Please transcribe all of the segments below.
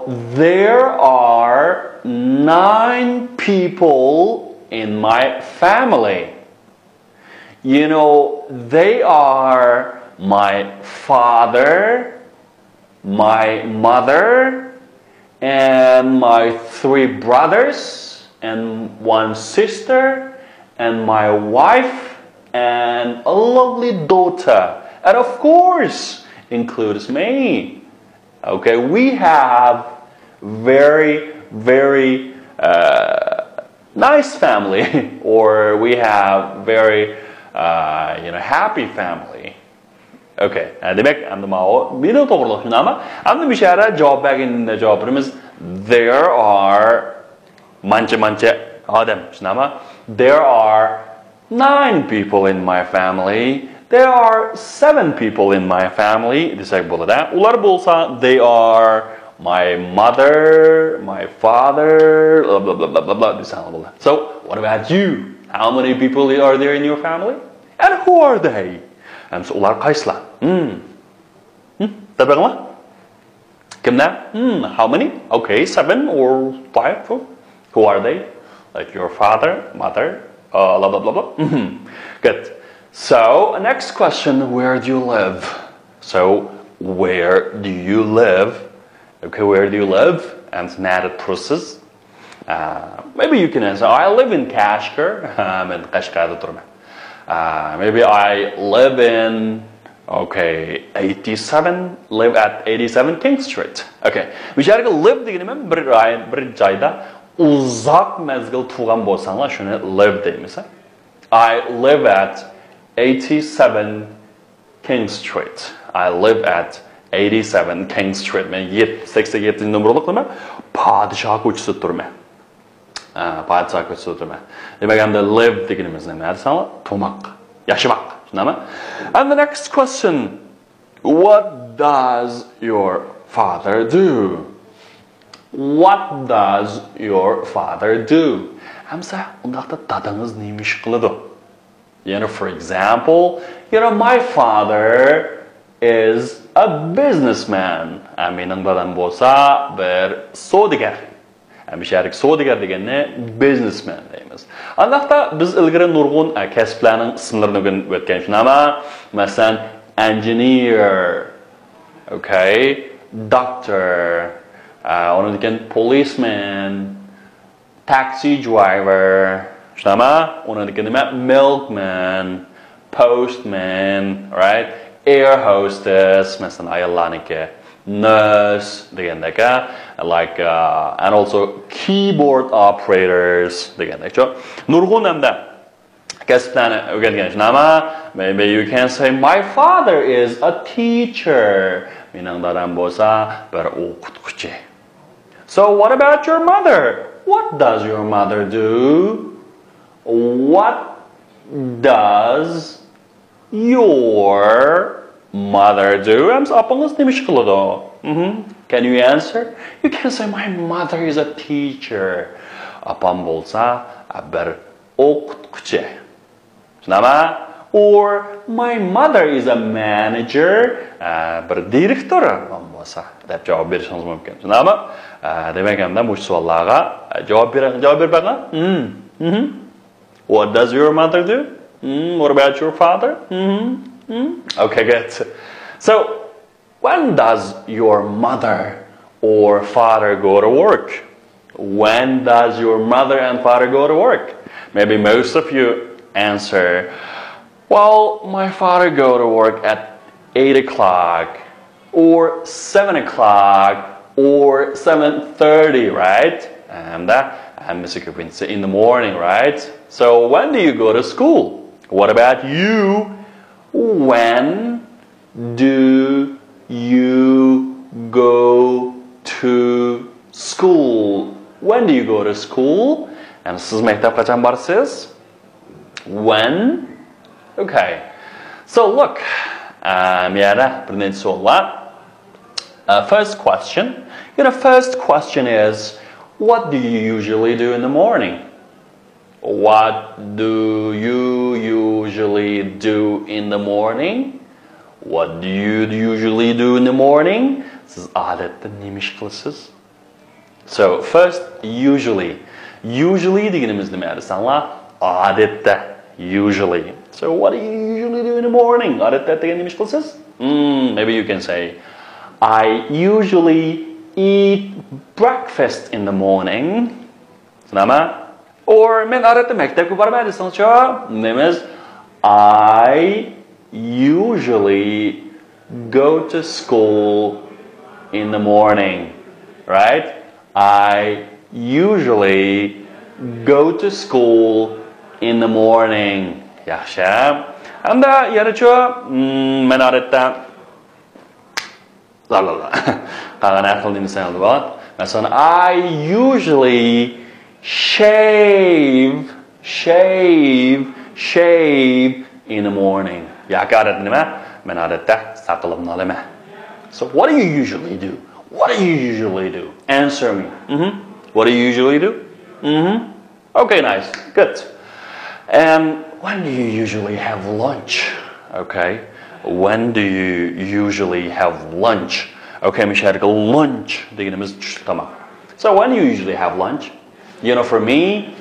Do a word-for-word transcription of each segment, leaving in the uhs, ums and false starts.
There are nine people in my family. You know, they are my father, my mother, and my three brothers, and one sister, and my wife, and a lovely daughter. And of course, includes me. Okay, we have very, very uh, nice family, or we have very, uh, you know, happy family. Okay, دېمەك، ئەمدى ماۋۇ مېنىڭ توغرىلىق شۇنداقمۇ؟ ئەمدى مۇشۇ يەردە جاۋاب بەرگەندە جاۋاب بېرىمىز. There are مانچە مانچە ئادەم، شۇنداقمۇ؟ There are nine people in my family. There are seven people in my family دېسەك بولىدۇ. ئۇلار بولسا they are my mother, my father, blah blah blah blah blah دېسەڭ بولىدۇ. So, what about you? How many people are there in your family? And who are they? ئەمسە ئۇلار قايسىلار؟ Hmm. Hmm? دەپ بېقىڭلار. كىملەر؟ Hmm, how many? Okay, seven or five. Who are they? Like your father, mother, uh, blah blah blah blah. Mhm. Good. So, next question, where do you live? So, where do you live? Okay, where do you live? And نەدە تۇرىسىز؟ Uh, maybe you can answer, I live in Kashgar. مەن قەشقەردە تۇرىمەن. Uh, maybe I live in, okay, eighty-seven, live at eighty-seven King Street. Okay. مۇشۇ يەرگە live دېگىنى مەن بىر رايون، بىر جايدا ئۇزاق مەزگىل تۇرغان بولساڭلار، شۇنى live دەيمىز. I live at eighty-seven King Street. I live at eighty-seven King Street. مەن يەت-، سەكسەن يەتتىنچى نومۇرلۇق نېمە؟ پادىشاھ كوچىسىدا تۇرىمەن. ئە، پادىشاھ كوچىسىدا تۇرىمەن. دېمەك، ئەمدى live دېگىنىمىز نېمە دېسەڭلار؟ تۇرماق، ياشىماق. شۇنداقمۇ؟ And the next question. What does your father do? What does your father do? ئەمسە ئۇنداقتا دادىڭىز نېمە ئىش قىلىدۇ؟ You know, for example, you know, my father is a businessman. ئە، مېنىڭ دادام بولسا بىر سودىگەر. ئە، مۇشۇ يەردىكى سودىگەر دېگەننى businessman دەيمىز. ئانداقتا بىز ئىلگىرى نۇرغۇن، ئە، كەسىپلەرنىڭ ئىسىملىرىنى ئۆگىنىپ ئۆتكەن شۇنداقمۇ؟ مەسىلەن، engineer, okay, doctor, ئە، ئۇنىڭدىن كېيىن policeman, taxi driver، شۇنداقمۇ؟ ئۇنىڭدىن كېيىن نېمە؟ Milkman, postman, right? Air hostess، مەسىلەن، ئاياللارنىڭكى. Nurse دېگەندەك، like, uh, and also keyboard operators دېگەندەكچۇ. نۇرغۇن ھەمدە كەسىپلەرنى ئۆگەنگەن شۇنداقمۇ؟ Maybe you can say, my father is a teacher. مېنىڭ دادام بولسا بىر ئوقۇتقۇچى. So what about your mother? What does your mother do? What does your mother do? ئەمسە ئاپىڭىز نېمە ئىش قىلىدۇ؟ Mhm. Can you answer? You can say, my mother is a teacher. ئاپام بولسا بىر ئوقۇتقۇچى. شۇنداقمۇ؟ Or my mother is a manager. ئە، بىر دىرېكتور ئاپام بولسا دەپ جاۋاب بېرىشىڭىز مۇمكىن. شۇنداقمۇ؟ ئە، دېمەك، ئەمدى مۇشۇ سوئاللارغا، ئە، جاۋاب بېرىڭ، جاۋاب بېرىپ بېقىڭ. Hmm. Mhm. What does your mother do? Mm, what about your father? Mm-hmm. Mm. Okay, good. So, when does your mother or father go to work? When does your mother and father go to work? Maybe most of you answer, well, my father go to work at eight o'clock or seven o'clock or seven thirty, right? And uh, ھەممىسى كۆپىنچىسى in the morning, right? So when do you go to school? What about you? When do you go to school? When do you go to school? And سىز مەكتەپ قاچان بارىسىز? When? Okay. So look, ئە، مۇ يەردە بىر نەچچە سوئال بار. Uh, first question. You know, first question is, what do you usually do in the morning? What do you usually do in the morning? What do you usually do in the morning? سىز ئادەتتە نېمە ئىش قىلىسىز؟ So first, usually. Usually دېگىنىمىز نېمە دېسەڭلار؟ ئادەتتە. Usually. So what do you usually do in the morning? ئادەتتە دېگەن نېمە ئىش قىلىسىز؟ Hmm, maybe you can say, I usually eat breakfast in the morning. شۇنداقمۇ؟ Or مەن ئادەتتە مەكتەپكە بارىمەن دېسىڭىزچۇ؟ نېمىز؟ I usually go to school in the morning, right? I usually go to school in the morning. ياخشى. ئەمدى يەنىچۇ؟ Hmm, مەن ئادەتتە لا، لا، لا. قالغان ھەر خىل نېمىسى بار. مەسىلەن، I usually shave, shave, shave in the morning. ياكى ئادەتتە نېمە؟ مەن ئادەتتە ساقىلىمنى ئالىمەن. So what do you usually do? What do you usually do? Answer me. Mhm. What do you usually do? Mhm. Okay, nice. Good. And when do you usually have lunch? Okay. When do you usually have lunch? Okay, مۇشۇ يەردىكى lunch دېگىنىمىز چۈشلۈك تاماق. So when do you usually have lunch? You know, for me,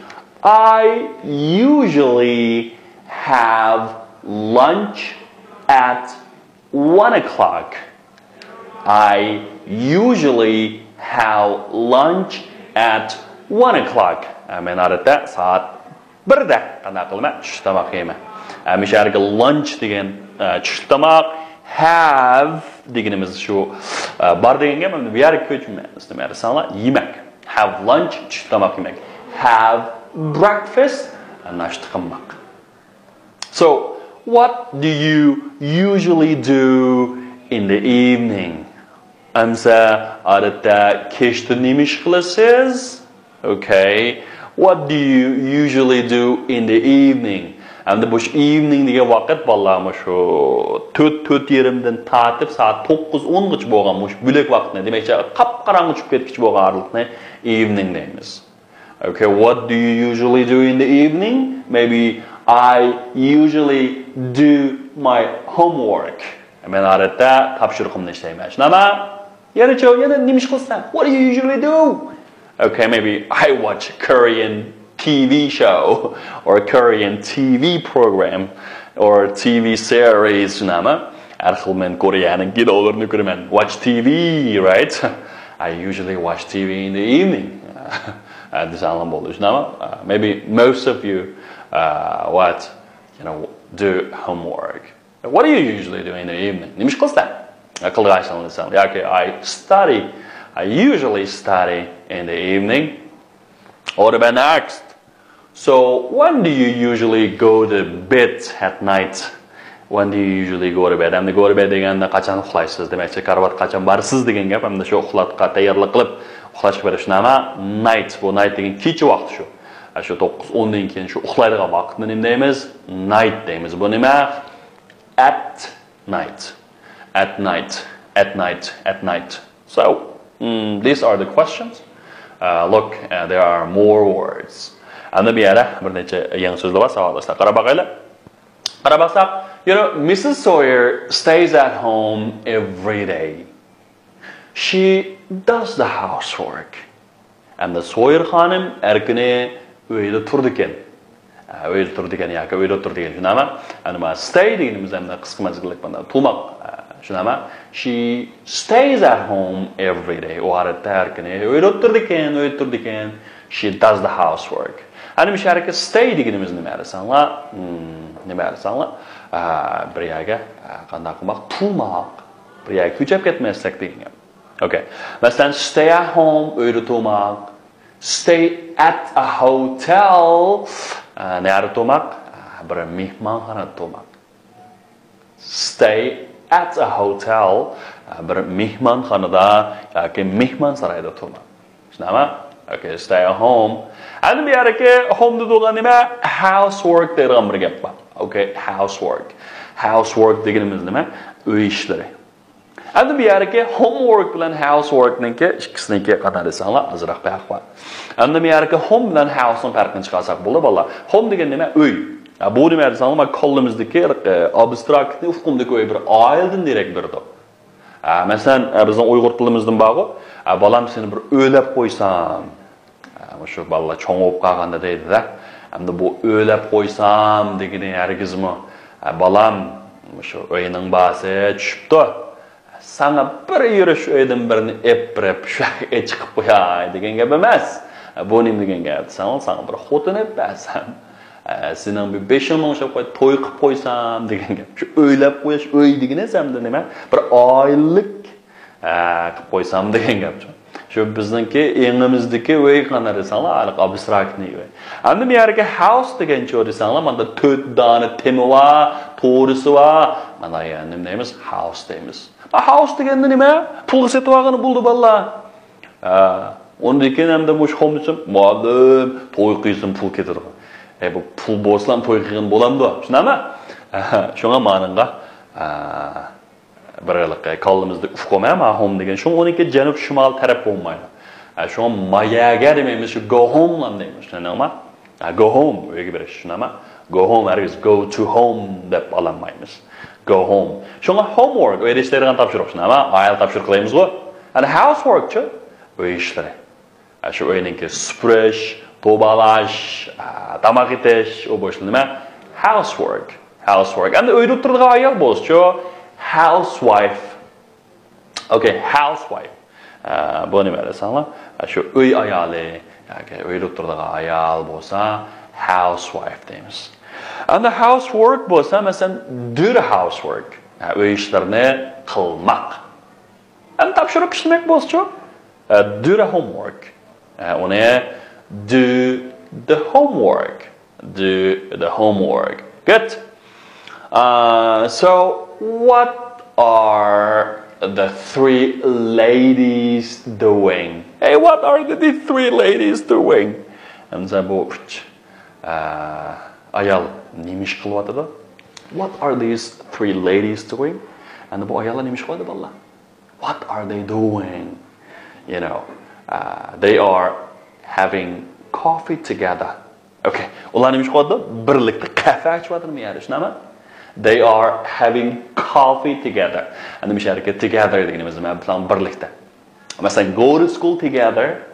I usually have lunch at one o'clock. I usually have lunch at one o'clock. مەن ئادەتتە سائەت بىردە قانداق قىلىمەن؟ چۈشلۈك تاماق يەيمەن. مۇشۇ يەردىكى lunch دېگەن چۈشلۈك تاماق، have دېگىنىمىز شۇ بار دېگەن گەپ، ئەمدى بۇ يەرگە كۆچۈرمەيمىز. نېمە دېسەڭلار؟ يېمەك. Have lunch، چۈشلۈك تاماق يېمەك. Have breakfast، ناشتا قىلماق. So, what do you usually do in the evening? ئەمسە، ئادەتتە كەچتە نېمە ئىش قىلىسىز؟ Okay. What do you usually do in the evening? ئەمدى بۇ evening دېگەن ۋاقىت بالىلار مۇشۇ تۆت، تۆت يېرىمدىن تارتىپ سائەت توققۇز، ئونغىچە بولغان مۇشۇ بۆلەك ۋاقىتنى، دېمەكچى، قاپقاراڭغۇ چۈشۈپ كەتكۈچە بولغان ئارىلىقنى evening دەيمىز. Okay, what do you usually do in the evening? Maybe I usually do my homework. مەن ئادەتتە تاپشۇرۇقۇمنى ئىشلەيمەن. شۇنداقمۇ؟ يەنىچۇ، يەنە نېمە ئىش قىلىسەن؟ What do you usually do? Okay, maybe I watch Korean T V show or Korean T V program or T V series. شۇنداقمۇ؟ ھەر خىل مەن كورېيەنىڭ كىنولىرىنى كۆرىمەن. Watch T V, right? I usually watch T V in the evening. دېسەڭلار بولىدۇ، شۇنداقمۇ؟ Maybe most of you, uh, what, you know, do homework. What do you usually do in the evening? نېمە ئىش قىلىسەن قىلغان ئىشىڭنى دېسەڭ. ياكى I study. I usually study in the evening. Or the next. So, when do you usually go to bed at night? When do you usually go to bed? ئەمدى go to bed دېگەندە قاچان ئۇخلايسىز؟ دېمەكچى، كارىۋاتقا قاچان بارىسىز دېگەن گەپ. ئەمدى شۇ ئۇخلاشقا تەييارلىق قىلىپ ئۇخلاشقا بېرىش نېمە؟ Night. بۇ night دېگەن كېچە ۋاقتى شۇ. شۇ توققۇز، ئوندىن كېيىن شۇ ئۇخلايدىغان ۋاقىتنى نېمە دەيمىز؟ Night دەيمىز. بۇ نېمە؟ At night. At night. At night. At night. So, mm, these are the questions. Uh, look, uh, there are more words. ئەمدى بۇ يەردە بىر نەچچە يېڭى سۆزلەر بار، ساۋاقداشلار. قاراپ باقايلى. قاراپ باقساق، you know, Missus Sawyer stays at home every day. She does the housework. ئەمدى سويېر خانىم ھەر كۈنى ئۆيدە تۇرىدىكەن. ئە، ئۆيدە تۇرىدىكەن ياكى ئۆيدە تۇرىدىكەن، شۇنداقمۇ؟ ئەمدى مانا stay دېگىنىمىز ئەمدى قىسقا مەزگىللىك مانا تۇرماق، ئە، شۇنداقمۇ؟ She stays at home every day. ئۇ ئادەتتە ھەر كۈنى ئۆيدە تۇرىدىكەن، ئۆيدە تۇرىدىكەن. She does the housework. ئەمدى مۇشۇ يەردىكى stay دېگىنىمىز نېمە دېسەڭلار؟ Hmm، نېمە دېسەڭلار؟ ئە، بىر يەرگە، ئە، قانداق قىلماق؟ تۇرماق. بىر يەرگە كۆچۈپ كەتمەسلىك دېگەن گەپ. Okay. مەسىلەن، stay at home، ئۆيدە تۇرماق. Stay at a hotel، ئە، نەدە تۇرماق؟ ئە، بىر مېھمانخانىدا تۇرماق. Stay at a hotel، ئە، بىر مېھمانخانىدا ياكى مېھمانسارايدا تۇرماق. شۇنداقمۇ؟ Okay, stay at home. ئەمدى بۇ يەردىكى home دېگەن نېمە؟ Housework دەيدىغان بىر گەپ بار. Okay, housework. Housework دېگىنىمىز نېمە؟ ئۆي ئىشلىرى. ئەمدى بۇ يەردىكى homework بىلەن housework نىڭكى ئىككىسىنىڭكى قانداق دېسەڭلار ئازراق پەرق بار. ئەمدى بۇ يەردىكى home بىلەن house نىڭ پەرقىنى چىقارساق بولىدۇ، بالىلار. Home دېگەن نېمە؟ ئۆي. ھە، بۇ نېمە دېسەڭلار، مانا كاللىمىزدىكى، ئە، ئابستراكتنى ئۇقۇمدىكى ئۆي بىر ئائىلىدىن دېرەك بېرىدۇ. ھە، مەسىلەن، ئە، بىزنىڭ ئۇيغۇر تىلىمىزدىن بارغۇ، ئە، بالام، سېنى بىر ئۆيلەپ قويسام. ئە، مۇشۇ بالىلار چوڭ بولۇپ قالغاندا دەيدۇ-دە. ئەمدى بۇ ئۆيلەپ قويسام دېگىنى ھەرگىزمۇ، ئە، بالام، مۇشۇ ئۆينىڭ باھاسى چۈشۈپتۇ. ساڭا بىر يۈرۈش ئۆيدىن بىرنى ئېلىپ بېرىپ، شۇ يەرگە ئېچىقىپ قوياي دېگەن گەپ ئەمەس. ئە، بۇ نېمە دېگەن گەپ دېسەڭ، ساڭا بىر خوتۇن ئېلىپ بەرسەم، ئە، سېنىڭ بىر بېشىڭنى ئوڭشاپ قوي، توي قىلىپ قويسام دېگەن گەپ. شۇ ئۆيلەپ قويۇش، ئۆي دېگىنى ئەمدى نېمە؟ بىر ئائىلىلىك ئە، قىلىپ قويسام دېگەن گەپ. شۇ بىزنىڭكى ئېڭىمىزدىكى ئۆي قانداق دېسەڭلار، ھېلىقى ئابستراكتنىي ئۆي. ئەمدى بۇ يەرگە ھاۋس دېگەنچۇ دېسەڭلار، ماندا تۆت دانە تېمى بار، تورۇسى بار. مانا يەنى نېمە دەيمىز؟ ھاۋس دەيمىز. ھاۋس دېگەندە نېمە؟ پۇلغا سېتىۋالغىلى بولىدۇ، بالىلار. ھە، ئۇندىن كېيىن ئەمدى مۇشۇ خوم دېسەم، مۇئەللىم، توي قىلسام پۇل كېتىدىغۇ. ئەي، بۇ پۇل بولسىلا توي قىلغىلى بولامدۇ؟ شۇنداقمۇ؟ شۇڭا مانىڭغا، ئە، بىر ھېلىقى كاللىمىزدا ئۇقۇم ھەم ھوم دېگەن. شۇڭا ئۇنىڭكى جەنۇب شىمال تەرەپ بولمايدۇ. ھە، شۇڭا مايەگە دېمەيمىز، شۇ go home لام دەيمىز. چۈشەندىڭمۇ؟ ھە، go home، ئۆيگە بېرىش، چۈشەندىڭمۇ؟ Go home، ھەرگىز go to home دەپ ئالالمايمىز. Go home. شۇڭا homework، ئۆيدە ئىشلەيدىغان تاپشۇرۇق، چۈشەندىڭمۇ؟ ئائىلە تاپشۇرۇق دەيمىزغۇ. ھە، housework چۇ؟ ئۆي ئىشلىرى. شۇ ئۆينىڭكى سۈپۈرۈش، توبالاش، تاماق ئېتىش، ئۇ بولسا نېمە؟ Housework. Housework. ئەمدى ئۆيدە ئولتۇرىدىغان ئايال بولسىچۇ؟ Housewife. Okay, housewife. بۇ نېمە دېسەڭلار؟ شۇ ئۆي ئايالى ياكى ئۆيدە ئولتۇرىدىغان ئايال بولسا housewife دەيمىز. ئەمدى housework بولسا، مەسىلەن، do the housework. ئۆي ئىشلىرىنى قىلماق. ئەمدى تاپشۇرۇق ئىشلىمەك بولسىچۇ؟ Do the homework. ئۇنى do the homework. Do the homework. Good. Uh, so, what are the three ladies doing? Hey, what are the, the three ladies doing? ئەمدى بۇ ئۈچ ئايال نېمە ئىش قىلىۋاتىدۇ؟ What are these three ladies doing? ئەمدى بۇ ئاياللار نېمە ئىش قىلىۋاتىدۇ، بالىلار؟ What are they doing? You know, uh, they are having coffee together. Okay. ئۇلار نېمە ئىش قىلىۋاتىدۇ؟ بىرلىكتە قەھۋە ئىچىۋاتىدۇ مۇ يەردە، شۇنداقمۇ؟ They are having coffee together. ئەمدى مۇشۇ يەردىكى together دېگىنىمىز نېمە؟ بىلەن بىرلىكتە. مەسىلەن، go to school together.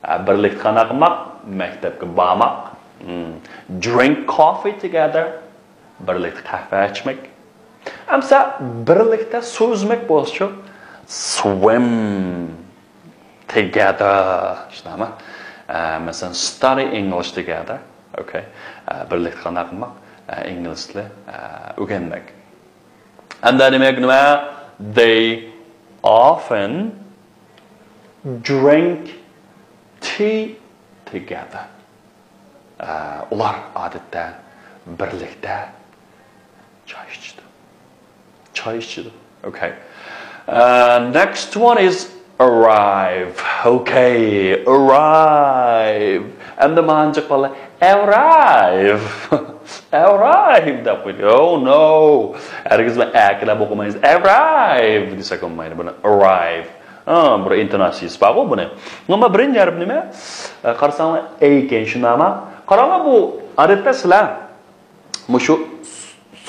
ئە، بىرلىكتە قانداق قىلماق؟ مەكتەپكە بارماق. Hmm. Drink coffee together. بىرلىكتە قەھۋە ئىچمەك. ئەمسە بىرلىكتە سۇ ئۈزمەك بولسىچۇ؟ Swim together. شۇنداقمۇ؟ ئە، مەسىلەن، study English together. Okay. ئە، بىرلىكتە قانداق قىلماق؟ ئە، ئىنگلىز تىلى، ئە، ئۆگەنمەك. ئەمدى نېمە، نېمە؟ They often drink tea together. ئە، ئۇلار ئادەتتە بىرلىكتە چاي ئىچىدۇ. چاي ئىچىدۇ. Okay. Uh, next one is arrive. Okay, arrive. ئەمدى مانچىق بالىلار arrive. Arrive دەپ قويدى. Oh no. ھەرگىزمۇ ئەكىلەپ ئوقۇمايسىز. Arrive دېسەك بولمايدۇ. بۇنى arrive. ھا، بىر ئىنتوناتسىيىسى بارغۇ بۇنى. ئەمما بىرىنچى ھەرپ نېمە؟ ئە، قارىساڭلار ئەي ئىكەن، شۇنداقمۇ؟ قاراڭلار، بۇ ئادەتتە سىلەر مۇشۇ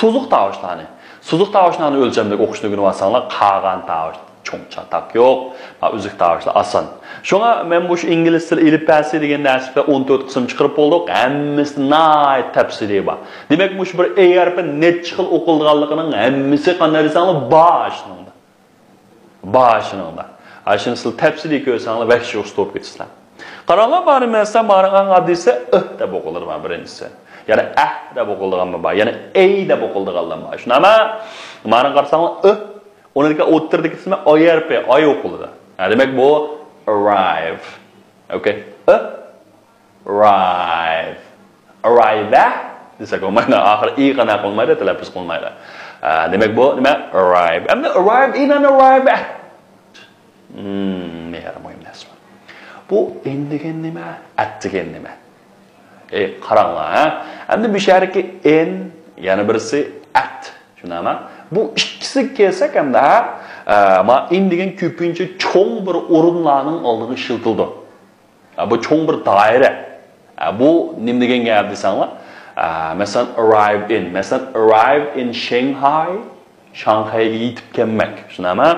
سوزۇق تاۋۇشلارنى، سوزۇق تاۋۇشلارنى ئۆلچەملىك ئوقۇشنى ئۆگىنىۋالساڭلار، قالغان تاۋۇش چوڭ چاتاق يوق. ھا، ئۈزۈك تاۋۇشلار ئاسان. شۇڭا مەن مۇشۇ ئىنگلىز تىل ئېلىپبەسى دېگەن نەرسىدە ئون تۆت قىسىم چىقىرىپ بولدۇق. ھەممىسى ناھايىتى تەپسىلىي بار. دېمەك، مۇشۇ بىر ئەي ھەرپى نەچچە خىل ئوقۇلىدىغانلىقىنىڭ ھەممىسى قانداق دېسەڭلار بار شۇنىڭدا. بار شۇنىڭدا. ئاشۇنى سىلەر تەپسىلىي كۆرسەڭلار، ۋەھشىي ئۇستا بولۇپ كېتىسىلەر. قاراڭلار، مانا مەسىلەن، مانا ئەڭ ئاددىيسى ئىھ دەپ ئوقۇلىدۇ، مانا بىرىنچىسى. يەنى ئەھ دەپ ئوقۇلىدىغان بار، يەنى ئەي دەپ ئوقۇلىدىغانلار بار. شۇنداقمۇ؟ مانا قارىساڭلار، ئىھ، ئۇنىڭدىكى ئوتتۇرىدىكى ئىسمى ئاي ھەرپى، ئاي ئوقۇلىدۇ. ھە، دېمەك، بۇ arrive. Okay. ئىھ، arrive. Arrive دېسەك بولمايدۇ. ئاخىرى ئى قانداق قىلمايدۇ، تەلەپپۇز قىلمايدۇ. ئە، دېمەك، بۇ نېمە؟ Arrive. ئەمدى arrive in and arrive at. Hmm، نېمە مۇھىم نەرسە بۇ. بۇ in دېگەن نېمە؟ At دېگەن نېمە؟ ئى، قاراڭلار، ھە؟ ئەمدى بۇ شەھەردىكى in، يەنە بىرسى at. شۇنداقمۇ؟ بۇ ئىككىسىگە كەلسەك ئەمدى، ھە؟ ئە، ما in دېگەن كۆپىنچە چوڭ بىر ئورۇنلارنىڭ ئالدىغا ئىشلىتىلىدۇ. ئە، بۇ چوڭ بىر دائىرە. ئە، بۇ نېمە دېگەن گەپ دېسەڭلار؟ ئە، مەسىلەن، arrive in. مەسىلەن، arrive in Shanghai. شاڭخەيگە يېتىپ كەلمەك، شۇنداقمۇ؟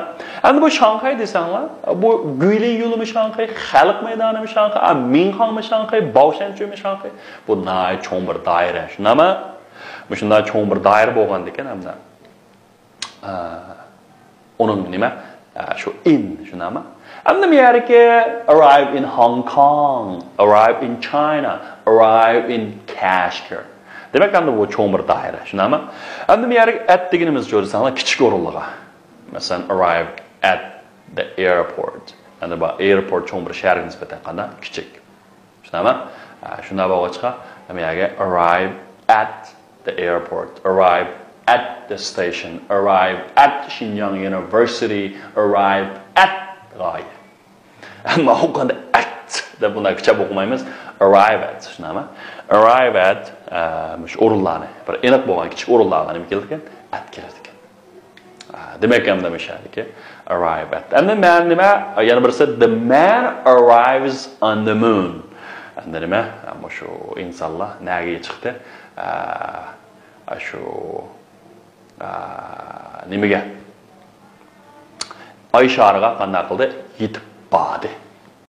ئەمدى بۇ شاڭخەي دېسەڭلار، بۇ گۇيلىن يولىمۇ شاڭخەي، خەلق مەيدانىمۇ شاڭخەي، ئا، مىڭخاڭمۇ شاڭخەي، باۋشەنچۈنمۇ شاڭخەي. بۇ ناھايىتى چوڭ بىر دائىرە، شۇنداقمۇ؟ مۇشۇنداق چوڭ بىر دائىرە بولغاندىكىن ئەمدى، ئا، ئۇنىڭ نېمە؟ ئا، شۇ in، شۇنداقمۇ؟ ئەمدى بۇ يەردىكى arrive in Hong Kong، arrive in China، arrive in Kashgar. دېمەك، ئەمدى بۇ چوڭ بىر دائىرە، شۇنداقمۇ؟ ئەمدى بۇ يەرگە at دېگىنىمىز كۆرسەڭلار كىچىك ئورۇنلىغا. مەسىلەن، arrive at the airport. ئەمدى بۇ ئايروپورت چوڭ بىر شەھەرگە نىسبەتەن قانداق؟ كىچىك. شۇنداقمۇ؟ ئا، شۇنداق بولغاچقا، بۇ يەرگە arrive at the airport، arrive at the station، arrive at Xinjiang University، arrive at غايە. ئەمما ئوقۇغاندا at دەپ بۇنداق كۈچەپ ئوقۇمايمىز. Arrive at، شۇنداقمۇ؟ Arrive at، ئە، مۇشۇ ئورۇنلارنى، بىر ئېنىق بولغان كىچىك ئورۇنلارغا نېمە كېلىدىكەن؟ At كېلىدىكەن. ئە، دېمەك، ئەمدى مۇشۇ يەردىكى arrive at. ئەمدى مەن نېمە؟ يەنە بىرسى، the man arrives on the moon. ئەمدى نېمە؟ مۇشۇ ئىنسانلار نەگە چىقتى؟ ئە، شۇ، ئە، نېمىگە؟ ئاي شارىغا قانداق قىلدى؟ يېتىپ باردى.